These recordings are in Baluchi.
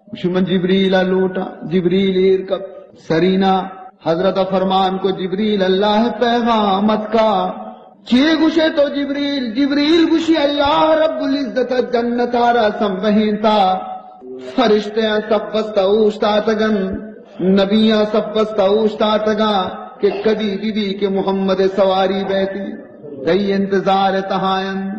گوشی من جبریل ءَ لوٹاں۔ جبریل ایر کپت، سرینا حضرت ءَ فرمان کو، جبریل، اللہ ءِ پیغام اتکا۔ چے گوشے تو جبریل؟ جبریل گوشی، اللہ رب العزت ءَ جنت ءَ را سمبہینتا، فرشتیاں صف بستہ اوشتاتگن، نبیاں صف بستہ اوشتاتگاں کہ کدی بی بی کہ محمد ءِ سواری بیتی، تئی انتظار ءِ تہا انت۔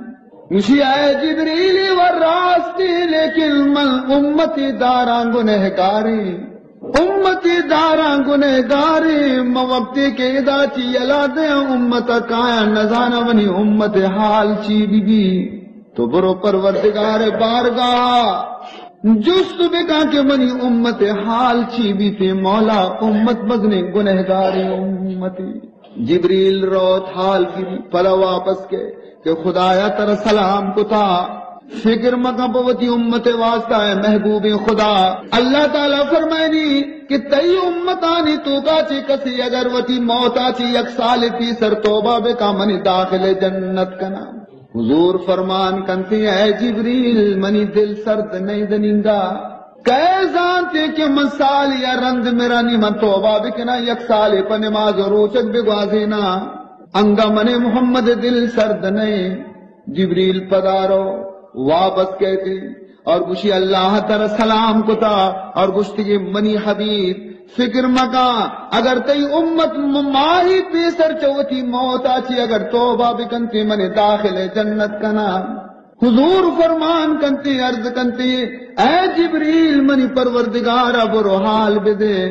گوشی، اے جبریل، اے و راستی، لیکن من امتی داراں گنہگاریں۔ امتی داراں گنہگاریں۔ من وقتی کہ ادا چی یلا دیاں امت ءَ کایاں، نزاناں منی امت ءِ حال چی بی بی۔ تو برو پروردگار ءِ بارگاہ ءَ جست بکن کہ منی امت ءِ حال چی بیتیں۔ مولا، امت مزنیں گنہگاریں امتی۔ جبریل روت حال گری، پدا واپس کئے کہ خدایا ترا سلام کتا، فکر مکن پہ وتی امت ءِ واسطہ، اے محبوبیں خدا۔ اللہ تعالی فرمائنی کہ تئی امتانی توکا چہ کسی اگر وتی موتا چہ یک سال پیسر توبہ بکا، منی داخل جنت کنا۔ حضور فرمان کنتی، اے جبریل، منی دل سرد نئے دنینگا۔ کئے زانتے کہ من سال یا رند مرانی من توبہ بکناں، یک سالے پہ نماز و روچگ بگوازیناں، انگا من محمد دل سرد نئے۔ جبریل پدارو واپس کئیتی اور گوشی، اللہ ترا سلام کتا اور گوشتی کہ منی حبیب، فکر مکا، اگر تئی امت م-، ماہی پیسر چہ وتی موتا چی اگر توبہ بکنتی، من داخل جنت کنا۔ حضور فرمان کنتی، عرض کنتی، اے جبریل، منی پروردگارا برو حال بدے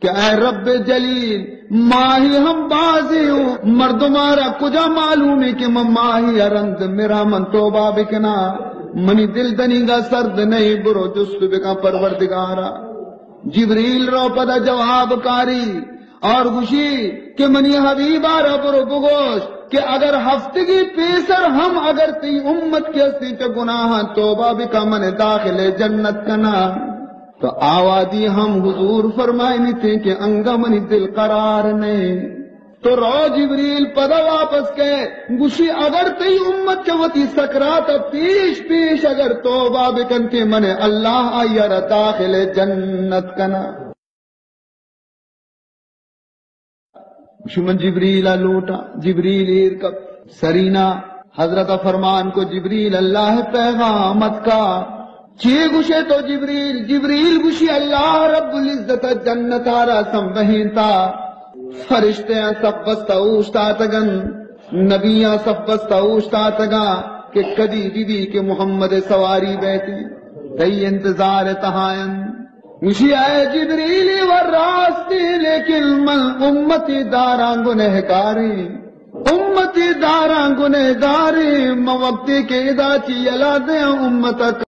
کہ اے رب جلیل، ماہی ہم بازی ہوں، مردمارا کجا معلومی کہ من ماہی رند مرا من توبہ بکنا؟ منی دل دنیگا سرد نئے، برو جست بکن پروردگارا۔ جبریل رو پدا جواب کاری اور گوشی کہ منی حبیبا را برو بگوش کہ اگر ہفتگی پیسر ہم اگر تئی امت کہ ہستی چہ گناہاں توبہ بکا، من داخل جنت کنا۔ تو آوادی ہم حضور فرمائنیتے کہ انگا منی دل قرار نئے۔ تو رو جبریل پدا واپس کئے، گوشی اگر تئی امت چہ وتی سکرات پیش پیش اگر توبہ بکنتے، من اللہ آئی را داخل جنت کنا۔ گوشی من جبریل ءَ لوٹاں۔ جبریل ایر کپت۔ سرینا حضرت ءَ فرمان کو، جبریل، اللہ ءِ پیغام اتکا۔ چے گوشے تو جبریل؟ جبریل گوشی، اللہ رب العزت ءَ جنت ءَ را سمبہینتا، فرشتیاں صف بستہ اوشتاتگن، نبیاں صف بستہ اوشتاتگاں کہ کدی بی بی کہ محمد ءِ سواری بیتی، تئی انتظار ءِ تہا انت۔ گوشی، اے جبریل، اے و راستی، لیکن من امتی داراں گنہگاریں، امتی داراں گنہگاریں۔ من وقتی کہ ادا چی یلا دیاں امت ءَ